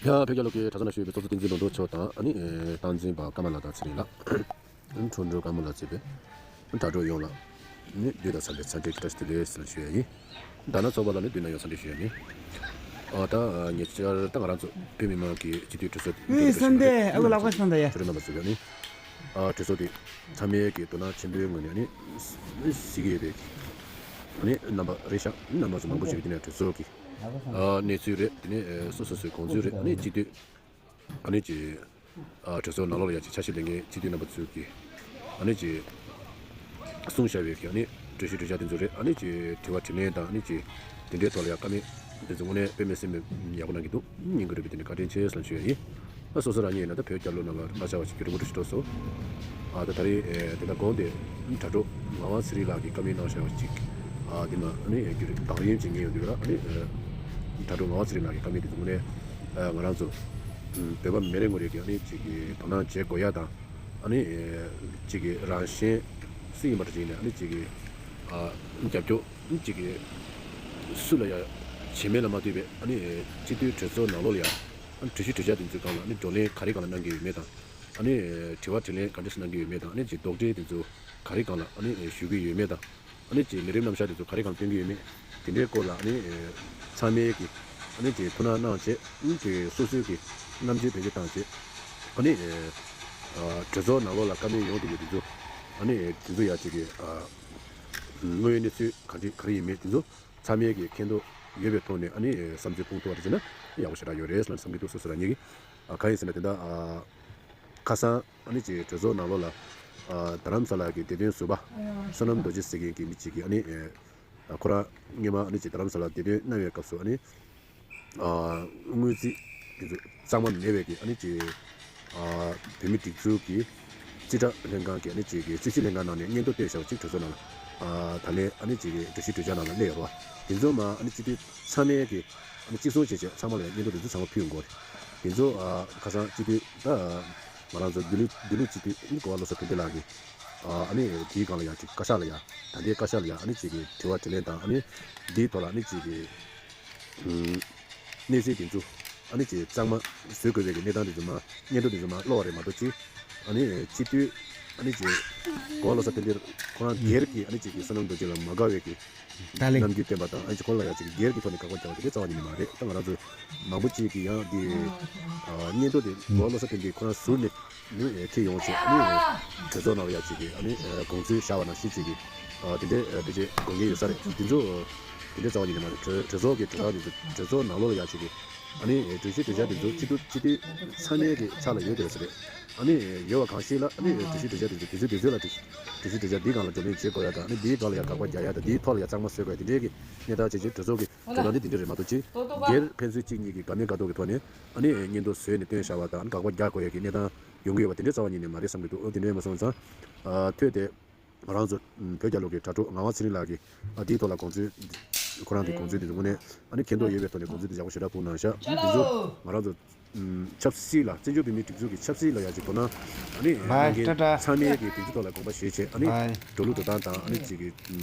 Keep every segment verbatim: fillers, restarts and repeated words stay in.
ཡ། བོད་རྒྱལ་ལོ་གི་གྲྭ་ཚང་ནང་བཞུགས་པའི་ཚོགས་གཙོ་བསྟན་འཛིན་ལུང་རྟོགས་མཆོག་དང་། ཨ་ནི་ཨེ་སྟངས་འཛིན་པ་ཀརྨ་ལགས་དང་ཚེ་རིང་ལགས། ཨ་ནི་ཁྲོམ་སྒྲོན་ཀརྨ་ལགས་གཙོས་པའི་དྲ་གྲོགས་ཡོངས་ལ་ནི་བདུད་དང་འཚམས་པའི་འཚམས་འདྲིའི་བཀྲ་ཤིས་བདེ་ལེགས་ཟེར་ཞུ་ཡ་ཡིན། དྷ་ན་ཚོགས་པ་ལ་ནི་བདུད་ནང་ཡང་འཚམས་འདྲི་ཞུ་ཡ་ཡིན། ཨ་ད་ཉེ་ཆར་ད་ང་རང་ཚོ་བོད་མི་མང་གི་སྤྱི་འཐུས་གྲོས་ཚོགས་ཨེ་འདི་ལ་སན་ཌེ་ཨ་ཁུ་ལགས་པ་སན་ད་ཡ། ཁྲོམ་སྒྲོན་རྣམ་པ་ཚོས་ནི་ཨ་གྲོས་ཚོགས་དེ་ཚང་མས་ཀྱི་དོ་སྣང་ཆེན་པོའི་ངང་ནས་ནི་གཟིགས་ཀྱི་ཡོད་པའི་ནི་རྣམ་པ་རེད་ཤག་ནི་རྣམ་པ་ཚོ་མང་པོ་ཞིག་གིས་དེ་ནས་གྲོས་ཚོགས་ཀྱི་ཨ་གནས་ཚུལ་རེད། དེ་ནས་ཨེ་སོ་སོ་སོའི་དགོངས་ཚུལ་རེད། ཨ་ནི་སྤྱི་འཐུས་ཨ་ནི་ཀྱི་ཨ་གྲོས་ཚོགས་ནང་ལོགས་ལ་ཡ་ཅིག་ཆ་ཤས་ལེན་མཁན་སྤྱི་འཐུས་རྣམ་པ་ཚོས་ཀྱི་ཨ་ནི་ཅིག་གསུངས་བཞག་པའི་གི་ཨ་ནི་གྲོས་གཞི་གྲོས་འཆར་དེ་ཚོ་རེད། ཨ་ནི་ཅིག་དྲི་བ་དྲིས་ལན་དང་ཨ་ནི་ཅིག་དེ་འདྲའི་ཐོག་ལ་ཡ་བཀའ་མོལ་དེ་ཚོ་དངོས་གནས་དཔེ་མི་སྲིད་པའི་ཡག་པོ་གནང་གི་འདུག་སྙིང་གི་རུས་པའི་དེ་ནས་བཀའ་དྲིན་ཆེ་ཟེར་ཞུ་ཡ་ཡིན། ཨ་སོ་སོ་རང་ཉིད་ཡིན་ན་ད་བོད་རྒྱལ་ལོ་ནང་ལ་གླ་ཆ་བ་ཞིག་གི་རིན་པོ་ཆེ་ཤི་ཐོག་སོ། ཨ་ད་ད་རེས་ཨེ་དེ་ལ་དགོངས་ཏེ་དྲ་གྲོགས་ངག་དབང་ཚེ་རིང་ལགས་ཀྱིས་བཀའ་མོལ་གནང་བཞག་པ་ཅིག་ཨ་དེ་མ་ཨ་ནི་ཨེ་རྒྱུད་རིང་དང་རིམ་ཅིག་ཉན་ཡོང་དུས་ལ་ཨ་ནི་ཨེ་དྲ་གྲོགས་ངག་དབང་ཚེ་རིང་ལགས་ཀྱི་བཀའ་མོལ་དེ་ཚོ་དངོས་གནས་ཨེ་ང་རང་ཚོ་ཨུམ་བོད་པ་མི་རེ་ངོ་རེ་གིས་ཨ་ནི་ཅིག་གི་དོ་སྣང་བྱེད་དགོས་ཡ་དང་། ཨ་ནི་ཨེ་ཅིག་གི་རང་བཞིན་སྲིད་ཡིན་པ་འདྲ་ཅིག་ཡིན་ནས་ཨ་ནི་ཅིག་གི་ཨ་རྒྱབ་སྐྱོར་ཨ་ནི་ཅིག་གི་སུ་ལ་ཡ་བྱེད་མེད་ལ་མ་ལྟོས་པའི་ཨ་ནི་ཨེ་སྤྱི་འཐུས་གྲོས་ཚོགས་ནང་ལོགས་ལ་ཡ་ཨ་ནི་གྲོས་གཞི་གྲོས་འཆར་དེ་ཚོའི་སྒང་ལ་ཨ་ནི་བགྲོ་གླེང་ག་རེ་སྒང་ལ་གནང་གི་ཡོད་མེད་དང་། ཨ་ནི་དྲི་བ་དྲིས་ལན་ག་འདྲ་ཞིག་གནང་གི་ཡོད་མེད་དང་། ཨ་ནི་ཅིག་དོགས་འདྲི་དེ་ཚོ་ག་རེ་སྒང་ལ་ཨ་ནི་ཞུ་གི་ཡོད་མེད་དང་། ཨ་ནི་ཅིག་ལས་རིམ་རྣམ་གཞག་དེ་ཚོ་ག་རེ་སྒང་ལ་སྟོན་གི་ཡོད་མེད་དེ་འདྲའི་སྐོར་ལ་ཨ་ནི་ཚང་མས་ཀྱི་ཨ་ནི་ཅིག་ཐུགས་སྣང་གནང་བྱས། ཨ་ནི་ཅིག་སོ་སོའི་ཀྱི་རྣམ་དཔྱོད་བེད་སྤྱོད་བཏང་བྱས། ཨ་ནི་གྲོས་ཚོགས་ནང་ལོགས་ལ་བཀའ་མོལ་ཡོང་བསྡད་ཡོད་དེ་ཚོ་ཨ་ནི་དེ་ཚོ་ཡ་ཅིག་གི་དངོས་ཡོད་གནས་ཚུལ་ག་འདྲ་ག་རེ་ཡིན་མེད་དེ་ཚོ་ཚང་མས་ཀྱི་མཁྱེན་རྟོགས་ཡོད་པའི་ཐོག་ནས་ཨ་ནི་བསམ་ཚུལ་སྤུངས་ཐུབ་པ་རེད་ཟེར་ན་ཡག་པོ་ཞེ་དྲག་ཡོད་རེད་ཟེར་ན་བསམ་གྱི་འདུག་སོ་སོ་རང་ཉིད་ཀྱིས། ཨ་གང་ཡིན་ཟེར་ན་དེ་འདྲ་ཨ་ཁ་སང་ཨ་ནི་ཅིག་གྲོས་ཚོགས་ནང་ལོགས་ལ་ཨ་རྡ་རམ་ས་ལ་གི་སྡེ་དོན་ཟུར་པ་བསོད་ནམས་རྡོ་རྗེ་ཟེར་མཁན་གྱི་མི་གཅིག་གིས་ཨ་ནི་ཨ་ཁོ་རང་སྔོན་མ་ཨ་ནི་ཅིག་རྡ་རམ་ས་ལ་སྡེ་དོན་གནང་བའི་སྐབས་སུ་ཨ་ནི་ཨ་དངུལ་རྩིས་དེ་ཚོ་གཙང་མ་མེད་པའི་གི་ཨ་ནི་ཅིག་ཨ་བོད་མི་སྒྲིག་འཛུགས་ཀྱི་རྩིས་ཁྲ་ལྷན་ཁང་གི་ཨ་ནི་ཅིག་གི་རྩིས་ཞིབ་ལྷན་ཁང་ནང་ནས་སྙན་ཐོ་བཏོན་བཞག་པ་ཅིག་གྲོས་ཚོགས་ནང་ལ་ཨ་ད་ལན་ཨ་ནི་ཅིག་གི་གྲོས་གཞི་གྲོས་འཆར་ནང་ལ་སླེབས་ཡོད་པ་དེ་ཚོ་མ་ཨ་ནི་སྤྱི་འཐུས་ཚང་མས་ཀྱི་ཨ་ནི་གཅིག་མཚུངས་བྱས་བྱས་ཚང་མ་ལ་ཡང་སྙན་ཐོ་དེ་ཚོ་ཚང་མ་ཕུལ་ཡོང་གི་རེད། དེ་ཚོ་ཨ་ཁ་སང་སྤྱི་འཐུས་ད་ང་རང་ཚོ་བདེ་ལུགས་བདེ་ལུགས་སྤྱི་འཐུས་ཨ་ནི་གོ་བ་བློ་བཟང་དོན་ལྡན་ལགས་ཀྱིས་ཨ་ནི་དེའི་སྒང་ལ་ཡང་ཅིག་བཀའ་ཤག་ལ་ཡང་ད་ལྟའི་བཀའ་ཤག་ལ་ཡང་ཨ་ནི་ཅིག་གི་དྲི་བ་དྲིས་ལན་དང་ཨ་ནི་དེའི་ཐོག་ལ་ཨ་ནི་ཅིག་གི་ཨུམ་གནས་ཚུལ་དེ་ཚོ་ཨ་ནི་ཅིག་གཙང་མ་བཟོ་དགོས་པའི་གི་གནས་སྟངས་དེ་ཚོ་མ་སྙན་ཐོ་དེ་ཚོ་མ་ཀློག་པ་རེད་མ་གཏོགས་ཅིག་ཨ་ནི་སྤྱི་འཐུས་ཨ་ནི་ཅིག་གོ་བ་བློ་བཟང་དོན་ལྡན་ཁོ་རང་སྒེར་གྱི་ཨ་ནི་ཅིག་གི་བསོད་ནམས་རྡོ་རྗེ་ལ་མ་དགའ་བའི་གི་ད་ལེ། རྣམ་འགྱུར་བསྟན་པ་དང་ཨ་ནི་ཅིག་ཁོ་ལ་ཡང་ཅིག་སྒེར་གྱི་ཐོག་ནས་དགག་པ་རྒྱག་པ་དེ་འདྲ་རྩ་བ་ཉིད་ནས་མ་རེད། ད་ང་རང་ཚོ་མང་པོ་ཅིག་གིས་ཡང་འདི་ཨ་སྙན་ཐོ་དེ་གོ་བ་བློ་བཟང་དོན་ལྡན་ཁོ་རང་ཟུར་ནས་ནི་ཁྱེར་ཡོང་བྱས་ནི་གྲོས་ཚོགས་ནང་ལ་ཡང་ཅིག་གིས་ཨ་ནི་དགོངས་ཚུལ་བཞག་པ་ནང་བཞིན་ཅིག་གིས་ཨ་དེ་འདྲའི་ཨ་དེ་བྱས་དགོངས་འགལ་ཡོད་ས་རེད། དེ་ཚོ་དེ་འདྲའི་རྩ་བ་ཉིད་ནས་མ་རེད། གྲོས་གྲོས་ཚོགས་ཀྱི་གྲོས་ཐག་དེ་ཚོ་གྲོས་ཚོགས་ནང་ལོགས་ལ་ཡང་ཅིག་གིས་ཨ་ནི་གྲོས་གཞི་གྲོས་འཆར་དེ་ཚོ་སྤྱི་འཐུས་སྤྱི་འཐུས་ཚང་མའི་གི་ཕྱག་ལ་ཡོད་བསྡད་པ་ཞིག་རེད། ཨ་ནི་ཡོད་པ་གང་ཞིག་ལ་ཨ་ནི་གྲོས་གཞི་གྲོས་འཆར་དེ་ཚོ་དུས་ཚོད་དུས་ཚོད་ལ་གྲོས་གཞི་གྲོས་འཆར་འདིའི་སྒང་ལ་བགྲོ་གླེང་བྱེད་དགོས་ཡ་དང་ཨ་ནི་འདིའི་སྒང་ལ་ཡང་དགག་པ་རྒྱག་ཡ་དང་འདིའི་ཐོག་ལ་ཡང་གཙང་མ་བཟོ་དགོས་ཡ་དེ་འདྲའི་གི་གནས་སྟངས་བྱེད་ཆེད་གྲོས་ཚོགས་ཀྱི་གྲོས་ཐག་འདི་དེ་འདྲ་རེད་མ་གཏོགས་ཅིག་སྒེར་ཕན་ཚུན་གཅིག་གཉིས་ཀྱི་དགའ་མོས་དགའ་མདོག་གི་ཐོག་ནས་ཨ་ནི་སྙན་ཐོ་བཟོས་ནས་བཏོན་བཞག་པ་དང་ཨ་ནི་དགག་པ་རྒྱག་དགོས་ཡ་གི་གནས་སྟངས་ཡོང་གི་ཡོད་པ་དེ་འདྲའི་རྩ་བ་ཉིད་ནས་མ་རེད་བསམ་གྱི་འདུག་ཨོ་དེ་འདྲ་མ་སོང་ཙང་ཨ་ཐོས་ཏེ། ང་རང་ཚོ་བོད་རྒྱལ་ལོ་གི་དྲ་གྲོགས་ངག་དབང་ཚེ་རིང་ལགས་ཀྱིས་ཨ་དེའི་ཐོག་ལ་དགོངས་ཚུལ། ཁོ་རང་གི་དགོངས་ཚུལ་དེ་ཚོ་དངོས་གནས་ཨ་ནི་མཁྱེན་རྟོགས་ཡོད་པའི་ཐོག་ནས་དགོངས་ཚུལ་དེ་ཡག་པོ་ཞེ་དྲག་ཕུལ་གནང་ཤག་དེ་ཚོ་ང་རང་ཚོ་ཆབ་སྲིད་ལ་བཙན་བྱོལ་བོད་མིའི་སྒྲིག་འཛུགས་ཀྱི་ཆབ་སྲིད་ལ་ཡ་ཅིག་དོ་སྣང་ཨ་ནི་གནང་མཁན་ཚང་མས་ཀྱི་དེ་ཚོའི་ཐོག་ལ་དགོངས་པ་བཞེས་བྱས་ཨ་ནི་འགྲོ་ལུགས་འགྲོ་སྟངས་དང་ཨ་ནི་ཅིག་གི་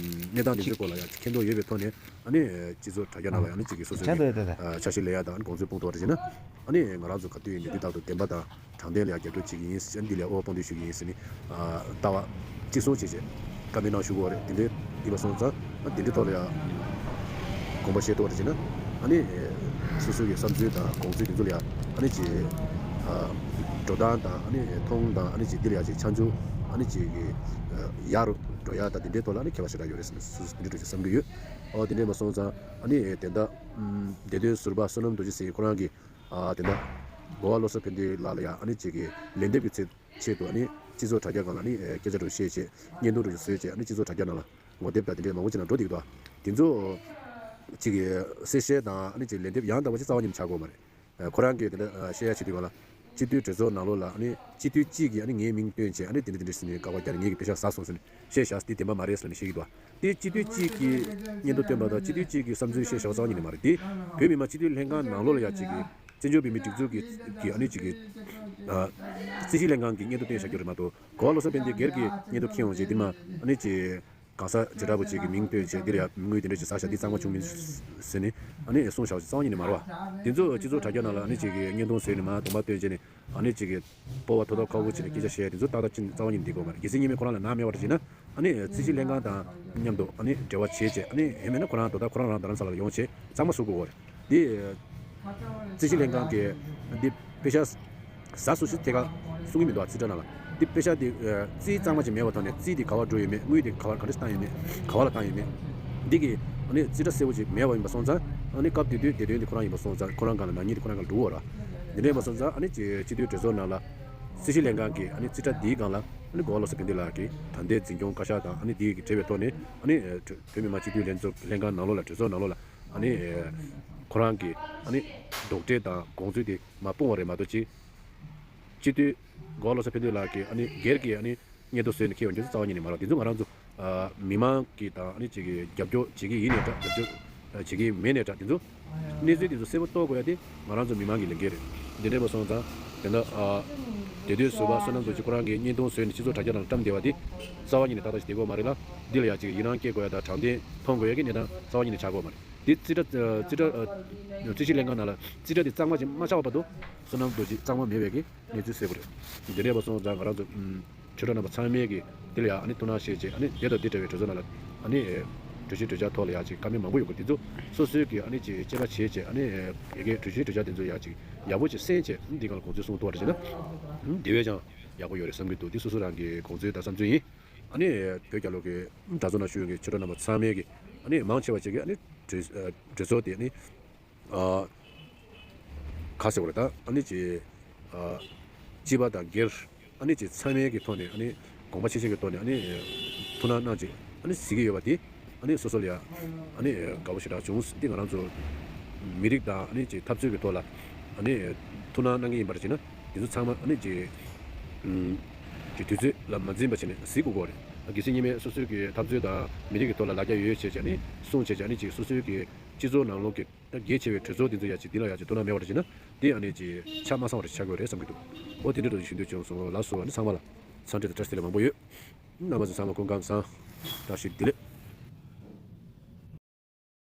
གནས་སྟངས་དེ་ཚོའི་སྐོར་ལ་ཡ་ཅིག་མཁྱེན་རྟོགས་ཡོད་པའི་ཐོག་ནས་ཨ་ནི་སྤྱི་ཚོགས་དྲ་རྒྱ་ནང་ལ་ཡ་ཨ་ནི་ཅིག་གི་སོ་སོའི་ཆ་ཤས་ལེན་ཡ་དང་ཨ་ནི་དགོངས་ཚུལ་སྤུངས་ཐུབ་པ་རེད་ཅེ་ན་ཨ་ནི་ང་རང་ཚོ་ག་དུས་ཡིན་དུས་རྟག་ཏུ་བདེན་པ་དང་། དྲང་བདེན་ལ་ཡང་རྒྱབ་སྐྱོར་བྱེད་ཀྱི་ཡིན་ཟེར་འདི་ལ་ཡང་དབུ་མ་དཔུང་འདེགས་ཞུ་གི་ཡིན་ཟེར་ནི་ལྟ་བ་གཅིག་མཚུངས་བྱས་བྱས་བཀའ་མོལ་གནང་ཞུ་དགོས་པ་རེད། དེ་འདྲའི་ཡིན་པ་སོང་ཙང་དེ་འདྲའི་ཐོག་ལ་ཡང་དགོངས་པ་བཞེས་ཐུབ་པ་རེད་ཅེ་ན་ཨ་ནི་སོ་སོ་གི་བསམ་ཚུལ་དང་དགོངས་ཚུལ་དེ་ཚོ་ལ་ཡང་ཨ་ནི་ཅིག་འགྲོ་སྟངས་དང་ཨ་ནི་མཐོང་དང་ཨ་ནི་ཅིག་འདི་ལ་ཡང་ཅིག་ཆ་འཇོག་ཨ་ནི་ཅིག་གི་ཡག་རུ་འགྲོ་ཡག་དང་དེ་འདྲའི་ཐོག་ལ་ཨ་ནི་མཁས་པ་ཞེ་དྲག་ཡོད་རེད་ཟེར་ནས་སོ་སོ་དེ་འདྲའི་འགྲོ་ཅིག་བསམ་གྱི་ཡོད། ཨོ་དེ་འདྲའི་མ་སོང་ཙང་ཨ་ནི་དེ་འདྲ་སྡེ་དོན་ཟུར་པ་བསོད་ནམས་རྡོ་རྗེ་ཟེར་ཁོ་རང་གི་ཨ་དེ་འདྲ། གོ་བ་བློ་བཟང་ཕན་བདེ་ལགས་ལ་ཡང་ཨ་ནི་ཅིག་གི་ལན་འདེབས་ཀྱི་ཚེ་ཆེད་དུ་ཨ་ནི་སྤྱི་ཚོགས་དྲ་རྒྱ་སྒང་ལ་ཨ་ནི་སྐད་ཆ་འདྲ་བཤད་བྱས་བརྙན་ཐུང་འདྲ་བཟོས་བྱས་ཨ་ནི་སྤྱི་ཚོགས་དྲ་རྒྱ་ནང་ལ་ངོ་དེབ་དང་དེ་འདྲའི་མང་པོ་ཅིག་ནང་འགྲོ་བསྡད་ཀྱི་འདུག་དེ་ཚོ་ཅིག་གི་གསལ་བཤད་དང་ཨ་ནི་ཅིག་ལན་འདེབས་ཡང་དག་པ་ཅིག་རྩ་བ་ཉིད་ནས་བྱ་དགོས་མ་རེད། ཁོ་རང་གིས་དེ་འདྲ་བཤད་ཡ་བྱེད་དུས་ག་ལ་སྤྱི་འཐུས་གྲོས་ཚོགས་ནང་ལོགས་ལ་ཨ་ནི་སྤྱི་འཐུས་གཅིག་གིས་ཨ་ནི་ངའི་མིང་བཏོན་བྱས་ཨ་ནི་དེ་འདྲ་དེ་འདྲ་ཟེར་ནས་དགག་པ་རྒྱག་ནས་ངེད་ཀྱི་པེ་ཤག་ཟ་སོང་ཟེར་ནས་བཤད་བཞག་དེ་བདེན་པ་མ་རེད་ཟེར་ནས་བཤད་ཀྱི་འདུག་དེ་སྤྱི་འཐུས་གཅིག་གིས་སྙན་ཐོ་བཏོན་པ་དང་སྤྱི་འཐུས་གཅིག་གིས་བསམ་ཚུལ་བཤད་བཞག་པ་རྩ་བ་ཉིད་ནས་མ་རེད། དེ་བོད་མི་མང་སྤྱི་འཐུས་ལྷན་ཁང་ནང་ལོགས་ལ་ཡ་གཅིག་གིས་བཙན་བྱོལ་བོད་མིའི་སྒྲིག་འཛུགས་ཀྱི་གི་ཨ་ནི་གཅིག་གི་ཨ་རྩིས་ཞིབ་ལྷན་ཁང་གིས་སྙན་ཐོ་བཏོན་བཞག་རྒྱུ་རེད་མ་གཏོགས་གོ་བ་བློ་བཟང་ཕན་བདེ་སྒེར་གྱིས་སྙན་ཐོ་འཁྱེར་ཡོང་རྗེས་དེ་མ་ཨ་ནི་གཅིག་ གང་ཟག་བྱེ་བྲག་པོ་ཅིག་གི་མིང་བཏོན་བྱས་འདིར་ཡ་དངུལ་དེ་འདྲ་ཅིག་ཟ་བཞག་འདི་གཙང་མ་བྱུང་མིན་ཟེར་ནས་ཨ་ནི་གསུངས་བཞག་པ་ཅིག་རྩ་བ་ཉིད་ནས་མ་རེད་བ། དེ་ཚོ་སྤྱི་ཚོགས་དྲ་རྒྱ་ནང་ལ་ཨ་ནི་ཅིག་གི་བརྙན་ཐུང་བཟོས་ནས་མར་གདོང་པ་སྟོན་བྱས་ནས་ཨ་ནི་ཅིག་གི་སྤོབས་པ་མཐོ་མཐོ་ཁ་བོ་བྱས་ནས་སྐད་ཆ་བཤད་དེ་ཚོ་ཏག་ཏག་ཅིག་རྩ་བ་ཉིད་ནས་འགྲིག་གི་མ་རེད། གལ་སྲིད་སྔོན་མ་ཁོ་རང་ལ་ནག་མེད་པ་འདྲ་བྱས་ན་ཨ་ནི་རྩིས་ཞིབ་ལྷན་ཁང་དང་མཉམ་དུ་ཨ་ནི་འབྲེལ་བ་བྱས་བྱས་ཨ་ནི་ཡང་མིན་ན་ཁོ་རང་ད་ལྟ་ཁོ་རང་རང་རྡ་རམ་ས་ལ་ལ་ཡོང་བྱས་གཙང་མ་བཟོ་དགོས་པ་རེད། འདི་རྩིས་ཞིབ་ལྷན་ཁང་གིས་འདི་པེ་ཤག་ཟ་སུ་ཞིག་ཐད་ཀར་གསུང་གི་མི་འདུག་རྩིས་ཁྲ་ནང་ལ། འདི་པེ་ཤག་འདི་རྩིས་གཙང་མ་ཅིག་མེད་པ་ཐོག་ནས་རྩིས་འདི་ག་བར་འགྲོ་ཡོད་མེད། དངུལ་འདི་ག་བར་ག་འདྲ་བཏང་ཡོད་མེད། ག་བ་ལ་བཏང་ཡོད་མེད། འདི་གི་ཨ་ནི་རྩིས་ཁྲ་གསལ་པོ་ཅིག་མེད་པ་ཡིན་པ་སོང་ཙང་ཨ་ནི་སྐབས་དེ་དུས་བདེ་དོན་འདི་ཁོ་རང་ཡིན་པ་སོང་ཙང་ཁོ་རང་སྒང་ལ་ནག་ཉེས་འདི་ཁོ་རང་སྒང་ལ་འགྲོ་གི་ཡོད་རེད། འདི་འདྲ་ཡིན་པ་སོང་ཙང་ཨ་ནི་སྤྱི་འཐུས་གྲོས་ཚོགས་ནང་ལ་རྩིས་ཞིབ་ལྷན་ཁང་གི་ཨ་ནི་རྩིས་ཁྲ་འདིའི་སྒང་ལ་ཨ་ནི་གོ་བ་བློ་བཟང་ཕན་བདེ་ལགས་ཀྱིས་ད་ལྟའི་འཛིན་སྐྱོང་བཀའ་ཤག་དང་ཨ་ནི་འདི་གི་འབྲེལ་བའི་ཐོག་ནས་ཨ་ནི་བོད་མི་མང་སྤྱི་འཐུས་ལྷན་ཚོགས་ལྷན་ཁང་ནང་ལོགས་ལ་གྲོས་ཚོགས་ནང་ལོགས་ལ་ཨ་ནི་ཁོ་རང་གི་ཨ་ནི་རྡོག་ཁྲེས་དང་དགོངས་ཚུལ་དེ་མར་སྤུངས་པ་རེད་མ་གཏོགས་ཅིག་སྤྱི་འཐུས་གོ་བ་བློ་བཟང་ཕན་བདེ་ལགས་ཀྱིས་ཨ་ནི་སྒེར་གྱི་ཨ་ནི་སྙན་ཐོ་བཟོས་ནས་འཁྱེར་ཡོང་རྒྱུ་དེ་རྩ་བ་ཉིད་ནས་མ་རེད། དེ་ཚོ་ང་རང་ཚོ་མི་མང་གི་དང་ཨ་ནི་ཅིག་གི་རྒྱབ་སྐྱོར་བྱེད་ཀྱི་ཡིན་ནའི་འདྲ་རྒྱབ་སྐྱོར་བྱེད་ཀྱི་མེད་ནའི་འདྲ་དེ་ཚོ་གནས་ཚུལ་དེ་ཚོ་གསལ་པོ་རྟོགས་དགོས་ཡ་དེ་ང་རང་ཚོ་མི་མང་གི་ལས་འགན་རེད། དེ་འདྲ་ཡིན་པ་སོང་ཙང་དེ་འདྲ་དེ་དུས་ཟུར་པ་བསོད་ནམས་རྡོ་རྗེ་ཁོ་རང་གིས་བརྙན་ཐུང་བཟོས་ནས་སྤྱི་ཚོགས་དྲ་རྒྱ་ནང་བཀྲམ་བསྡད་པ་དེ་རྩ་བ་ཉིད་ནས་ཏག་ཏག་ཞིག་བསྡད་དགོས་མ་རེད་ལ། འདི་ལ་ཡ་ཅིག་ཡི་རང་སྐྱེ་དགོས་ཡ་དང་དྲང་བདེན་མཐོང་དགོས་ཡ་གི་གནས་སྟངས་རྩ་བ་ཉིད་ནས་ཆགས་དགོས་མ་རེད། འདི་རྩིས་ཁྲ་རྩིས་ཁྲ་རྩིས་ཞིབ་ལྷན་ཁང་ནང་ལ་རྩིས་ཁྲ་དེ་གཙང་མ་ཞིག་མ་ཆགས་བར་དུ་བསོད་ནམས་རྡོ་རྗེ་གཙང་མ་མེད་པའི་གི་གནས་ཚུལ་གསལ་པོ་རེད། འདི་འདྲ་ཡིན་པ་སོང་ཙང་ང་རང་ཚོ་ཨུམ་ཆོས་གྲོགས་རྣམ་པ་ཚང་མས་ཀྱིས་འདི་ལ་ཡང་ཨ་ནི་ཐུགས་སྣང་བཞེས་བྱས་ཨ་ནི་དེ་དང་འདི་འདྲ་བའི་གྲོས་ཚོགས་ནང་ཨ་ནི་གྲོས་གཞི་གྲོས་འཆར་ཐོག་ལ་ཡང་ཅིག་བཀའ་མོལ་མང་པོ་ཡོང་གི་འདི་ཚོ་སོ་སོའི་གི་ཨ་ནི་ཅིག་དཔྱད་པ་བྱས་བྱས་ཨ་ནི་ཡ་གི་གྲོས་གཞི་གྲོས་འཆར་དེ་ཚོ་ཡང་ཅིག་ཡག་པོ་ཅིག་གསན་བྱས་ཨ་ནི་འདི་སྒང་ལ་དགོངས་ཚུལ་གསུང་ཐུབ་པ་རེད་བྱས་ན་ཨུམ་དེ་བས་ཀྱང་ཡག་པོ་ཡོད་རེད་བསམ་གྱི་འདུག་འདི་སོ་སོ་རང་གི་དགོངས་ཚུལ་དང་བསམ་ཚུལ་ཡིན། ཨ་ནི་བོད་རྒྱལ་ལོ་གི་གྲྭ་ཚང་ནང་བཞུགས་ཡོད་མཁན་ཆོས་གྲོགས་རྣམ་པ་ཚང་མས་ཀྱི་ཨ་ནི་མང་ཆེ་བ་ཅིག་གིས་ཨ་ནི་གྲོས་ཨ་གྲོས་ཚོགས་དེ་ཨ་ནི་ཨ་ཁ་ཟེར་བ་རེད་ད། ཨ་ནི་ཅིག་ཨ་སྤྱི་པ་དང་སྒེར་ཨ་ནི་ཅིག་ཚང་མའི་གི་ཐོག་ནས་ཨ་ནི་དགོངས་པ་ཆེ་ཆེ་གི་ཐོག་ནས་ཨ་ནི་ཐུགས་སྣང་གནང་ཅིག་ཨ་ནི་གཟིགས་ཀྱི་ཡོད་པ་དེ་ཨ་ནི་སོ་སོ་ལ་ཡ་ཨ་ནི་དགའ་པོ་ཞེ་དྲག་བྱུང་། འདི་ང་རང་ཚོ་མི་རིགས་དང་ཨ་ནི་ཅིག་འཐབ་རྩོད་ཀྱི་ཐོག་ལ་ཨ་ནི་ཐུགས་སྣང་གནང་གི་ཡིན་པ་རེད་བྱས་ན་འདི་ཚོ་ཚང་མ་ཨ་ནི་ཅིག་ཨུམ་ཅིག་དུས་ཚོད་ལ་མ་འཛེམས་པ་བྱས་ནས་གཟིགས་དགོས་ཀྱི་རེད། གལ་སྲིད་སྔོན་མའི་སོ་སོའི་གི་འཐབ་རྩོད་དང་མི་རིགས་ཀྱི་ཐོག་ལ་ལ་རྒྱ་ཡོད་ཡོད་བྱས་བྱས་ནས་གསུངས་བྱས་བྱས་ནས་ཅིག་སོ་སོའི་གི་སྤྱི་ཚོགས་ནང་ལོགས་ཀྱི་ད་གལ་ཆེ་བའི་གྲོས་ཚོགས་འདི་ཚོ་ཡ་ཅིག་འདི་ལ་ཡ་ཅིག་ཐུགས་སྣང་མེད་པ་རེད་བྱས་ན་འདི་ཨ་ནི་ཅིག་ཆ་མ་ཚང་བ་རེ་ཆགས་ཀྱི་ཡོད་རེད་བསམ་གྱི་འདུག་འོ་དེ་འདྲ་འདྲ་ཞིག་ཞུ་འདོད་བྱུང་སོང་། ལགས་སོ། ཨ་ནི་ཚང་མ་ལ་འཚམས་འདྲི་དང་བཀྲ་ཤིས་བདེ་ལེགས་མང་པོ་ཡོད། རྣམ་པ་ཚོ་ཚང་མ་སྐུ་ཁམས་བཟང་། བཀྲ་ཤིས་བདེ་ལེགས།